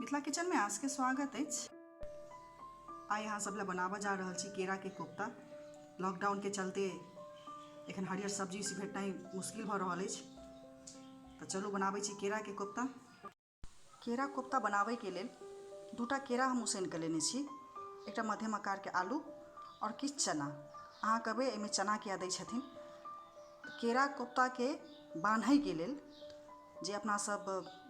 Mithila kitchen में आज के स्वागत अछि। आइ अहाँ सब लए बनाबऽ जा रहल छी केरा के कोफ्ता। लॉकडाउन के चलते एखन हरियर सब्जी से भेटनाइ मुश्किल भऽ रहल अछि, तऽ चलू बनाबै छी केरा के कोफ्ता। केरा कोफ्ता बनाबै के लेल दूटा केरा हम उसैन कऽ लेने छी, एकटा मध्यम आकार के आलू और किछु चना। अहाँ कहबै एहिमे चना किया दै छथिन। केरा कोफ्ता के बान्है के लेल जे अपना सब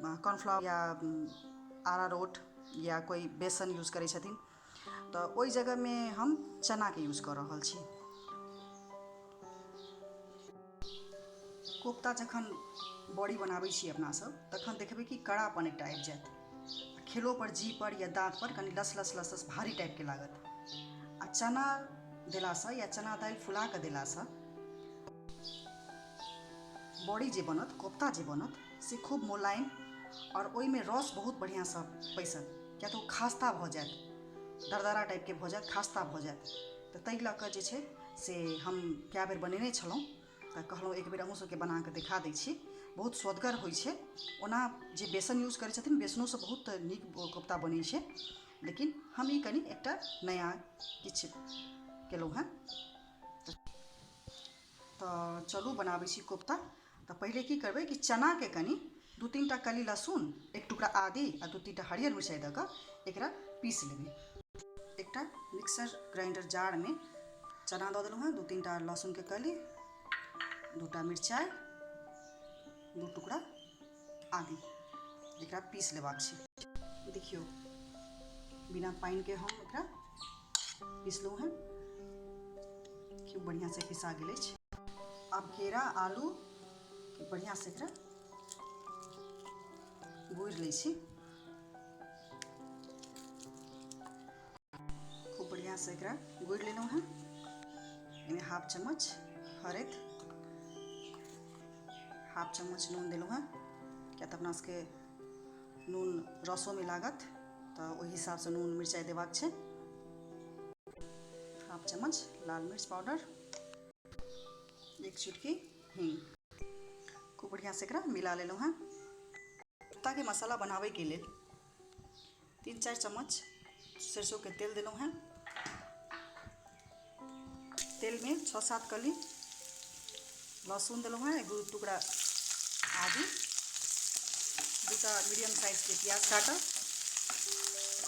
कॉर्नफ्लावर या अरारोट या कोइ बेसन यूज करै छथिन, तऽ ओहि जगहमे हम चनाके यूज कऽ रहल छी। कोफ्ता जखन बड़ी बनाबै छी अपना सब, तखन देखबै कि कड़ापन एकटा आबि जायत। खेलो पर जीभ पर या दाँत पर कनि लस लस लस लस भारी टाइपके लागत। आ चना देलासँ या चना दालि फुला कऽ देलासँ बड़ी जे बनत, कोफ्ता जे बनत, से खूब मोलायम आओर ओहिमे रस बहुत बढ़िआँसँ पैसत, किया तऽ ओ खास्ता भऽ जायत, दरदरा टाइपके भऽ जायत, खास्ता भऽ जायत। तऽ ताहि लऽ कऽ जे छै से हम कए बेर बनेने छलहुँ, तऽ कहलहुँ एक बेर अहूँ सबके बनाकऽ देखा दै छी। बहुत स्वदगर होइ छै। ओना जे बेसन यूज करै छथिन, बेसनोसँ बहुत नीक कोफ्ता बनै छै, लेकिन हम ई कनि एकटा नया किछु केलहुँ हेँ। तऽ चलू बनाबै छी कोफ्ता। तऽ पहिले की करबै कि चनाके कनि 2-3 टा कली लहसुन, एक टुकड़ा आदी आ 2-3 टा हरियर मिरचाइ दऽ कऽ एकरा पीस लेबै। एकटा मिक्सर ग्राइंडर जारमे चना दऽ देलहुँ हेँ, 2-3 टा लहसुनके कली, 2 टा मिरचाइ, 2 टुकड़ा आदी, एकरा पीस लेबाक छै। देखियौ, बिना पानिके हम एकरा पीसलहुँ हेँ, खूब बढ़िआँसँ पिसा गेल अछि। आब केरा आलू बढ़िआँसँ एकरा गुड़ि लै छी। खूब बढ़िआँसँ एकरा गुड़ि लेलहुँ हेँ। एहिमे हाफ चम्मच हरदि, हाफ चम्मच नून देलहुँ हेँ, किया तऽ अपना सबके नून रसोमे लागत, तऽ ओहि हिसाबसँ नून मिरचाइ देबाक छै। हाफ चम्मच लाल मिर्च पाउडर, 1 चुटकी हींग। खूब बढ़िआँसँ एकरा मिला लेलहुँ हेँ। कोफ्ताके मसाला बनाबैके लेल 3-4 चम्मच सरसोंके तेल देलहुँ हेँ। तेलमे 6-7 कली लहसुन देलहुँ हेँ, 1 टुकड़ा आदी, 2 टा मीडियम साइजके प्याज काटल।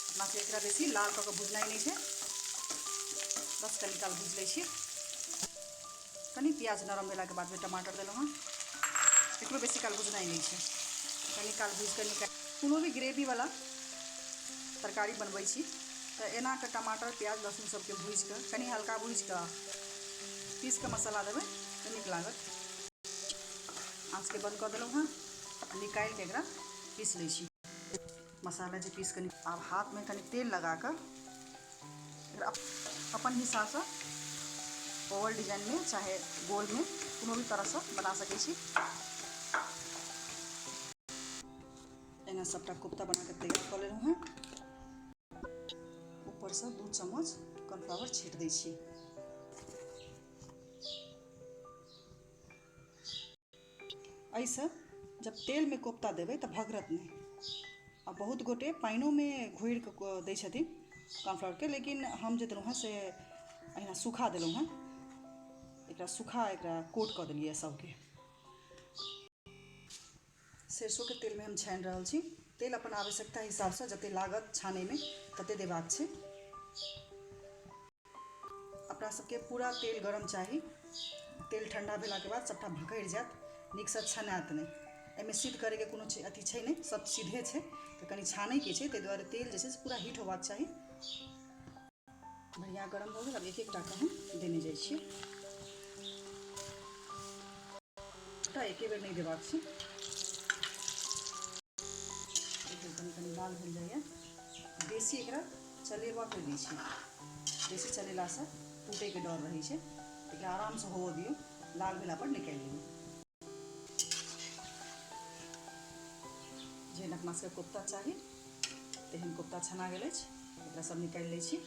अपना सबके एकरा बेसी लाल कऽ कऽ भुजनाइ नहि छै, बस कनी काल भुजि लै छी। कनी प्याज नरम भेलाके बादमे टमाटर देलहुँ हेँ। एकरो बेसी काल भुजनाइ नहि छै, कनी काल भुजि कऽ निकालि। कोनो भी ग्रेवीवला तरकारी बनबै छी तऽ एना कऽ टमाटर प्याज लहसुन सबके भुजि कऽ, कनी हल्का भुजि कऽ पीस कऽ मसाला देबै तऽ नीक लागत। आँचके बन्द कऽ देलहुँ हेँ, निकालि कऽ एकरा पीस लै छी मसाला जे पीस कऽ। आब हाथमे कनि तेल लगा कऽ एकरा अपन हिसाबसँ ओवल डिजाइनमे चाहे गोलमे कोनो भी तरहसँ बना सकै छी। एना सबटा कोफ्ता बना कऽ तैयार कऽ लेलहुँ हेँ। ऊपरसँ 2 चम्मच कॉर्नफ्लावर छीट दै छी। एहिसँ जब तेलमे कोफ्ता देबै तऽ भगरत नहि। आ बहुत गोटे पानिओमे घोरि कऽ दै छथिन कॉर्नफ्लावरके, लेकिन हम जे देलहुँ हेँ से अहिना सूखा देलहुँ हेँ। एकरा सूखा एकरा कोट कऽ देलियै सबके। सरसोंके तेलमे हम छानि रहल छी। तेल अपन आवश्यकता हिसाबसँ जते लागत छानैमे तते देबाक छै। अपना सबके पूरा तेल गरम चाही। तेल ठंडा भेलाके बाद सबटा भकरि जायत, नीकसँ छनायत नहि। एहिमे सिद्ध करैके कोनो अथी छै नहि, सब सीधे छै, तऽ कनि छानैके छै, ताहि दुआरे तेल जे छै से पूरा हीट होबाक चाही। बढ़िआँ गरम भऽ गेल। आब एक एकटा कऽ हम देने जाइ छियै। एके बेर नहि देबाक छै। कनि कनि लाल भेल जाइए। बेसी एकरा चलेबाक नहि छै, बेसी चलेलासँ टूटैके डर रहै छै। एकरा आरामसँ होबऽ दियौ, लाल भेला पर निकालि लेबै। जेहन अपना सबके कोफ्ता चाही तेहन कोफ्ता छना गेल अछि। एकरा सब निकालि लै छी।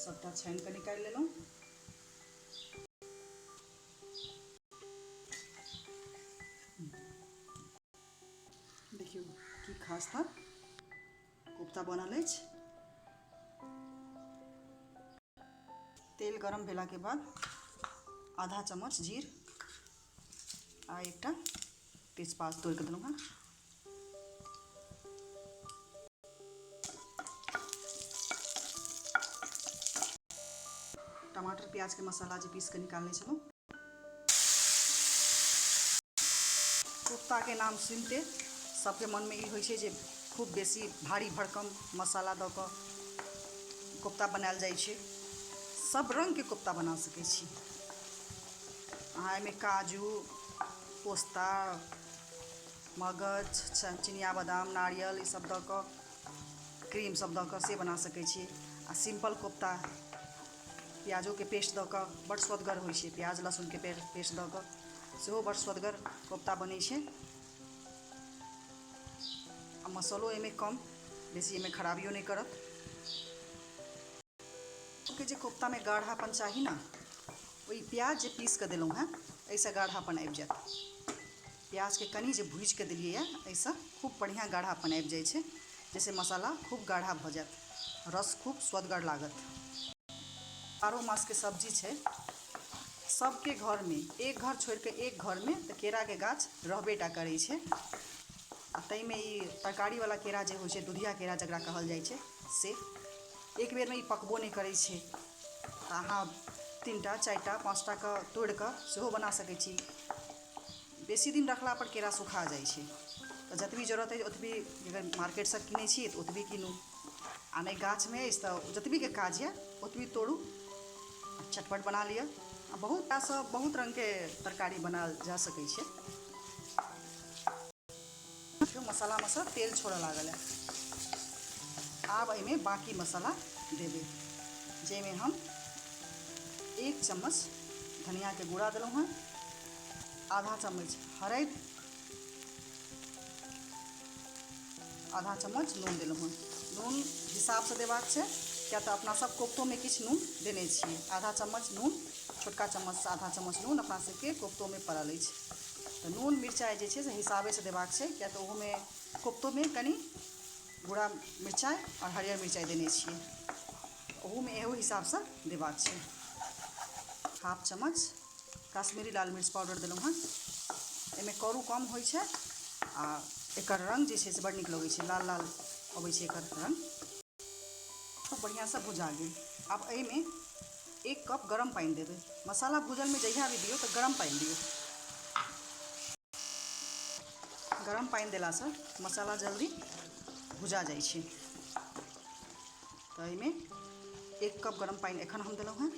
सबटा छानि कऽ निकालि लेलहुँ। की खास्ता कोफ्ता बनल अछि। तेल गरम भेलाके बाद आधा चम्मच जीर आ एकटा तेजपात तोड़ि कऽ देलहुँ हेँ। टमाटर प्याजके मसाला जे पीस कऽ निकालने छलहुँ। कोफ्ताके नाम सुनिते सबके मनमे ई होइ छै जे खूब बेसी भारी भरकम मसाला दऽ कऽ कोफ्ता बनायल जाइ छै। सब रङ्गके कोफ्ता बना सकै छी अहाँ। एहिमे काजू, पोस्ता, मगज, चिनिया बादाम, नारियल ई सब दऽ कऽ, क्रीम सब दऽ कऽ से बना सकै छी। आ सिम्पल कोफ्ता प्याजोके पेस्ट दऽ कऽ बड्ड स्वदगर होइ छै। प्याज लहसुनके पेस्ट दऽ कऽ सेहो बड्ड स्वदगर कोफ्ता बनै छै। आ मसालो एहिमे कम, बेसी एहिमे खराबियो नहि करत। के जे कोफ्तामे गाढ़ापन चाही ने, ओहि प्याज जे पीस कऽ देलहुँ हेँ एहिसँ गाढ़ापन आबि जायत। प्याजके कनि जे भूजि कऽ देलियै यऽ, एहिसँ खूब बढ़िआँ गाढ़ापन आबि जाइ छै, जाहिसँ मसाला खूब गाढ़ा भऽ जायत, रस खूब स्वदगर लागत। 12 मासके सब्जी छै। सबके घरमे, एक घर छोड़िकऽ एक घरमे तऽ केराके गाछ रहबे टा करै छै। आ ताहिमे ई तरकारीवला केरा जे होइ छै, दुधिया केरा जकरा कहल जाइ छै, से एक बेरमे ई पकबो नहि करै छै, तऽ अहाँ 3टा 4टा 5टाके तोड़िकऽ सेहो बना सकै छी। बेसी दिन रखलापर केरा सुखा जाइ छै, तऽ जतबी जरूरत अछि ओतबी। अगर मार्केटसँ कीनै छी तऽ ओतबी कीनू, आ नहि गाछमे अछि तऽ जतबीके काज यऽ ओतबी तोड़ू आ चटपट बना लिअ। आ बहुत सँ बहुत रङ्गके तरकारी बनायल जा सकै छै। देखियौ, मसालामे सँ तेल छोड़ऽ लागल है। आब एहिमे बाँकी मसाला देबै, जाहिमे हम 1 चम्मच धनियाके गुड़ा देलहुँ हेँ, आधा चम्मच हरदि, आधा चम्मच नून देलहुँ हेँ। नून हिसाबसँ देबाक छै, किया तऽ अपना सब कोफ्तोमे किछु नून देने छियै। आधा चम्मच नून, छोटका चम्मचसँ आधा चम्मच नून अपना सबके कोफ्तोमे पड़ल अछि। तऽ नून मिरचाइ जे छै से हिसाबेसँ देबाक छै, किया तऽ ओहोमे कोफ्तोमे कनि गुड़ा मिरचाइ आओर हरियर मिरचाइ देने छियै, ओहूमे एहो हिसाबसँ देबाक छै। हाफ चम्मच काश्मीरी लाल मिर्च पाउडर देलहुँ हेँ। एहिमे करू कम होइ छै आ एकर रङ्ग जे छै से बड़ नीक लगै छै, लाल लाल अबै छै एकर रङ्ग। खूब बढ़िआँसँ भुजा गेल। आब एहिमे 1 कप गरम पानि देबै। मसाला भूजलमे जहिया भी दियौ तऽ गरम पानि दियौ। गरम पानि देलासँ मसाला जल्दी भुजा जाइ छै। तऽ एहिमे 1 कप गरम पानि एखन हम देलहुँ हेँ।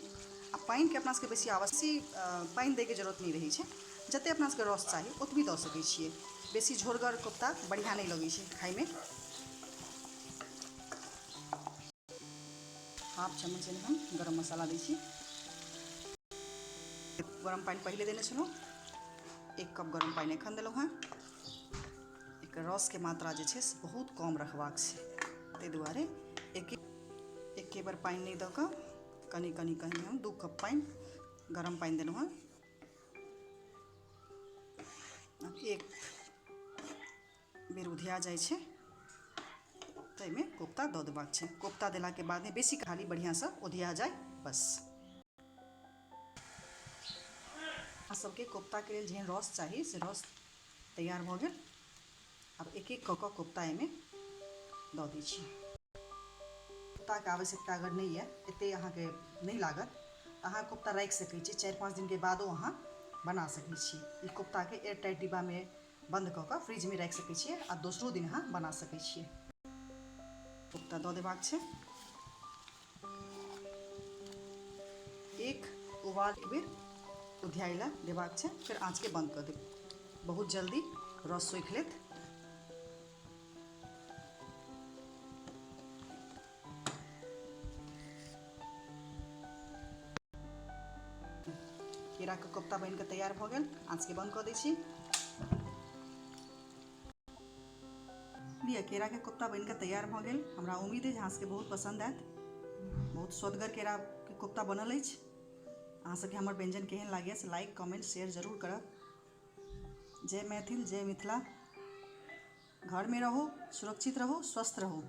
आ पानिके अपना सबके बेसी आवश्यक पानि दैके जरूरत नहि रहै छै। जतेक अपना सबके रस चाही ओतबी दऽ सकै छियै। बेसी झोरगर कोफ्ता बढ़िआँ नहि लगै छै खाइमे। हाफ चम्मच एहिमे हम गरम मसाला दै छी। गरम पानि पहिले देने छलहुँ, 1 कप गरम पानि एखन देलहुँ हेँ। एकर रसके मात्रा जे छै से बहुत कम रखबाक छै, ताहि दुआरे एके बेर पानि नहि दऽ कऽ कनि कनि कनि हम 2 कप पानि गरम पानि देलहुँ हेँ। आब एक बेर उधिया जाइ छै ताहिमे कोफ्ता दऽ देबाक छै। कोफ्ता देलाके बादमे बेसी खाली बढ़िआँसँ उधिया जाय बस। अहाँ सबके कोफ्ताके लेल जेहन रस चाही से रस तैयार भऽ गेल। आब एक एक कऽ कऽ कोफ्ता एहिमे दऽ दै छी। कोफ्ताके आवश्यकता अगर नहि यऽ, एते अहाँके नहि लागत, तऽ अहाँ कोफ्ता राखि सकै छी। 4-5 दिनके बादो अहाँ बना सकै छी। ई कोफ्ताके एयर टाइट डिब्बामे बन्द कऽ कऽ फ्रिजमे राखि सकै छियै आ दोसरो दिन अहाँ बना सकै छियै। कोफ्ता दऽ देबाक छै। एक उबाल एक बेर उधियाइ लए देबाक छै, फेर आँचके बन्द कऽ देब। बहुत जल्दी रस सोखि लेत। केराके कोफ्ता बनि कऽ तैयार भऽ गेल। आँचके बन्द कऽ दै छी। लिअ, केराके कोफ्ता बनि कऽ तैयार भऽ गेल। हमरा उम्मीद अछि अहाँ सबके बहुत पसन्द आयत। बहुत स्वदगर केराके कोफ्ता बनल अछि। अहाँ सबके हमर व्यंजन केहन लागैए से लाइक कमेंट शेयर जरूर करब। जय मैथिल, जय मिथिला। घरमे रहू, सुरक्षित रहू, स्वस्थ रहू।